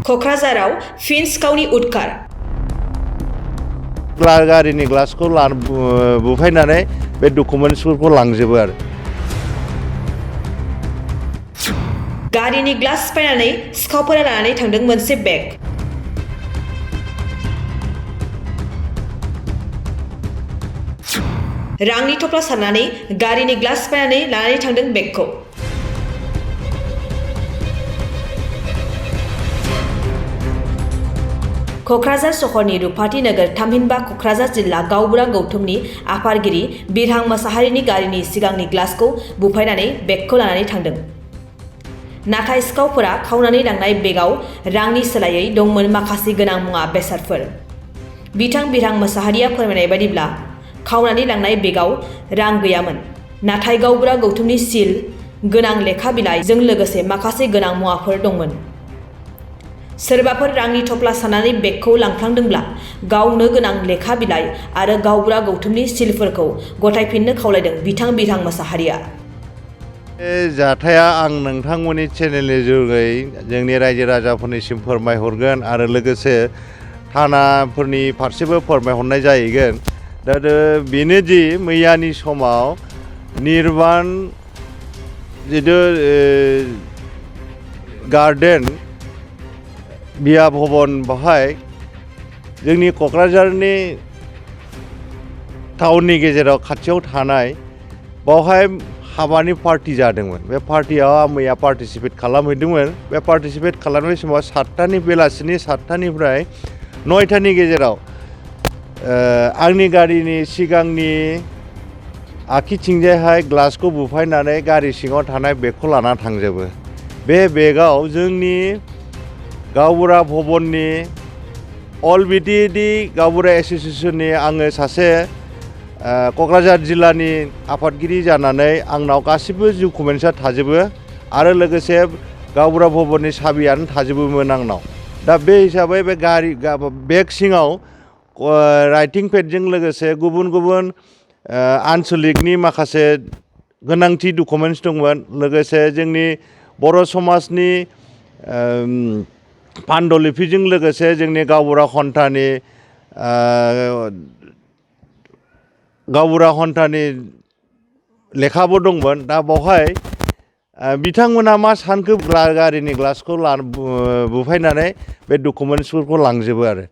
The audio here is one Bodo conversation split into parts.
क'क्राझाराव फिन सिखावनि उदखार। गारिनि ग्लासखौ बुफायनानै बे डकुमेन्ट्सफोरखौ लांजोबो आरो। गारिनि ग्लास सिफायनानै सिखावफोरा लानानै थांदों मोनसे बेग। रांनि थफ्ला सारनानै गारिनि ग्लास सिफायनानै लानानै थांदों बेगखौ। क'क्राझार सहरनि रुपाथि नोगोर थामहिनबा क'क्राझार जिल्ला गावबुरा गौथुमनि आफादगिरि बिरहां मोसाहारिनि गारिनि सिगांनि ग्लासखौ बुफायनानै बेगखौ लानानै थांदों। नाथाय सिखावफोरा खावनानै लांनाय बेगआव रांनि सोलायै दंमोन माखासे गोनां मुवा बेसादफोर। बिथां बिरहां मोसाहारिया फोरमायनाय बायदिब्ला खावनानै लांनाय बेगआव रां गैयामोन, नाथाय गावबुरा गौथुमनि सिल गोनां लेखा बिलाइजों लोगोसे माखासे गोनां मुवाफोर दंमोन। सोरबाफोर रांनि थफ्ला सारनानै बेगखौ लांफ्लांदोंब्ला गावनो गोनां लेखा बिलाइ आरो गावबुरा गौथुमनि सिलफोरखौ गथायफिननो खावलायदों बिथां बिरहां मोसाहारिया। बे जाथाया आं नोंथांमोननि चेनेलनि जुगै जोंनि रायजो राजाफोरनिसिम फोरमायहरगोन आरो लोगोसे थानाफोरनि फारसेबो फोरमायहरनाय जाहैगोन। दा बेनोदि मैयानि समाव निर्बान जिथु गार्डेन बिया भबन बाहाय जोंनि क'क्राझारनि टाउननि गेजेराव खाथियाव थानाय बावहाय हाबानि पार्टि जादोंमोन। बे पार्टियाव आं मैया पार्टिसिपेट खालामहैदोंमोन। बे पार्टिसिपेट खालामनाय समाव बेलासिनि 7टानिफ्राय 9टानि गेजेराव आंनि गारिनि सिगांनि आखिथिंजायहाय ग्लासखौ बुफायनानै गारि सिङाव थानाय बेगखौ लाना थांजोबो। बे बेगाव जोंनि गावबुरा भबननि अल बिटिएडि गावबुरा एस'सिएसननि आङो सासे क'क्राझार जिल्लानि आफादगिरि जानानै आंनाव गासिबो डकुमेन्ट्सआ थाजोबो आरो लोगोसे गावबुरा भबननि साबियानो थाजोबोमोन आंनाव। दा बे हिसाबै बे बेग सिङाव राइटिं पेडजों लोगोसे गुबुन गुबुन आनसलिकनि माखासे गोनांथि डकुमेन्ट्स दंमोन। लोगोसे जोंनि बर' समाजनि पान्डुलिपिजों लोगोसे जोंनि गावबुरा खन्थानि लेखाबो दंमोन। दा बावहाय बिथांमोना मा सानखो गारिनि ग्लासखौ बुफायनानै बे डकुमेन्ट्सफोरखौ लांजोबो आरो।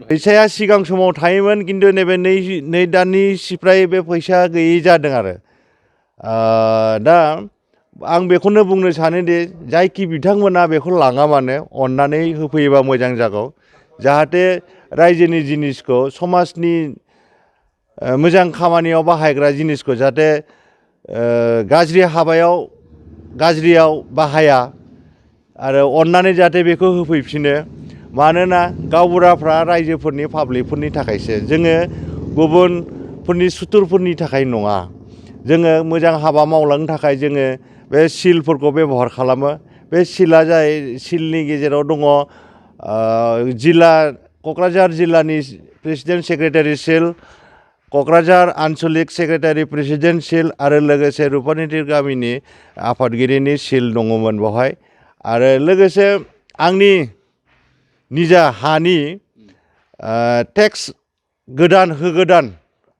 फैसाया सिगां समाव थायोमोन, खिन्थु नैबे नै दाननिफ्राय बे फैसा गैयै जादों आरो। दा आं बेखौनो बुंनो सानोदि जायखि बिथांमोना बेखौ लाङा मानो अननानै होफैयोबा मोजां जागौ, जाहाथे रायजोनि जिनिसखौ समाजनि मोजां खामानियाव बाहायग्रा जिनिसखौ जाहाथे गाज्रियाव बाहाया आरो अननानै जाहाथे बेखौ होफैफिनो। मानोना गावबुराफ्रा रायजोफोरनि पाब्लिकफोरनि थाखायसो, जोङो गुबुनफोरनि सुथुरफोरनि थाखाय नङा। जोङो मोजां हाबा मावलांनो थाखाय जोङो बे सिलफोरखौ बेबहार खालामो। बे सिलनि गेजेराव दङ क'क्राझार जिल्लानि प्रेसिडेन्ट सेक्रेटारि सिल, क'क्राझार आनसलिक सेक्रेटारि प्रेसिडेन्ट सिल आरो लोगोसे रुपाथि गामिनि आफादगिरिनि सिल दङमोन बेवहाय। आरो लोगोसे आंनि निजा हानि टेक्स होगोदान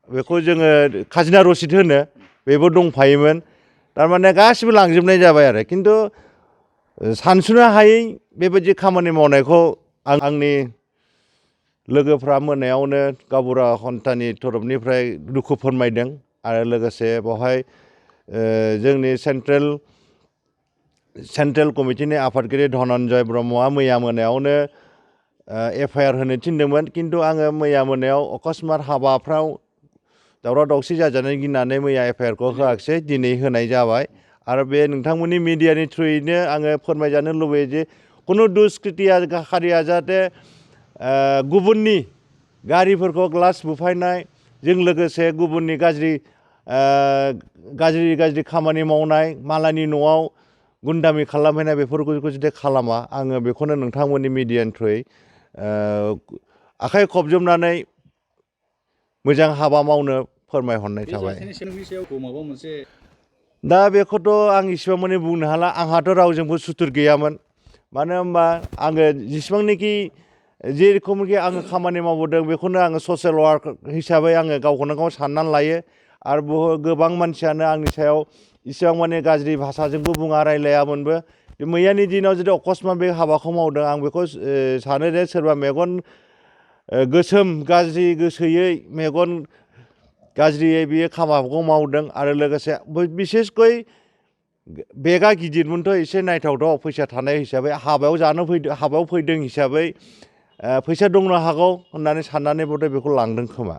बेखौ जोङो खाजोना रसिद होनो, बेबो दंफायोमोन। थारमाने गासिबो लांजोबनाय जाबाय आरो। खिन्थु सानस'नो हायै बेबायदि खामानि मावनायखौ आंनि लोगोफ्रा मोनायावनो गावबुरा खन्थानि तरफनिफ्राय दुखु फोरमायदों। आरो लोगोसे बेवहाय जोंनि सेन्ट्रेल कमिटिनि आफादगिरि धनन्जय ब्रह्मआ मैया मोनायावनो FIR होनो थिनदोंमोन, खिन्थु आङो मैया मोनायाव अकस्मात हाबाफ्राव दावराव दावसि जाजानो गिनानै मैया FIR खौ होआखिसै, दिनै होनाय जाबाय। आरो बे नोंथांमोननि मिडियानि थ्रुयैनो आङो फोरमायजानो लुबैयो जे खुनु दुष्कृतिकारिया जाहाथे गुबुननि गारिफोरखौ ग्लास बुफायनायजों लोगोसे गुबुननि गाज्रि खामानि मावनाय, मालायनि न'आव गुन्दामी खालामहैनाय बेफोरखौ जुदि खालामा, आङो बेखौनो नोंथांमोननि मिडियानि थ्रुयै आखाइ खबजोबनानै मोजां हाबा मावनो फोरमायहरनाय थाबाय। दा बेखौथ' आं इसिबां माने बुंनो हाला। आंहाथ' रावजोंबो सुथुर गैयामोन। मानो होनबा आङो जेसेबांनाखि जेरखमखि आङो खामानि मावबोदों बेखौनो आङो ससियेल वार्क हिसाबै आङो गावखौनो गाव साननानै लायो आरो गोबां मानसियानो आंनि सायाव इसेबां माने गाज्रि भाषाजोंबो बुङा रायलायामोनबो बे मैयानि दिनाव जुदि अकस्मात बे हाबाखौ मावदों आं बेखौ सानो जे सोरबा मेगन गोसोम गाज्रि गोसोयै मेगन गाज्रियै बियो खामानिखौ मावदों आरो लोगोसे बिसेसकै बेगा गिदिरमोनथ' एसे नायथावथाव फैसा थानाय हिसाबै हाबायाव फैदों हिसाबै फैसा दंनो हागौ होननानै साननानै बथाय बेखौ लांदों खोमा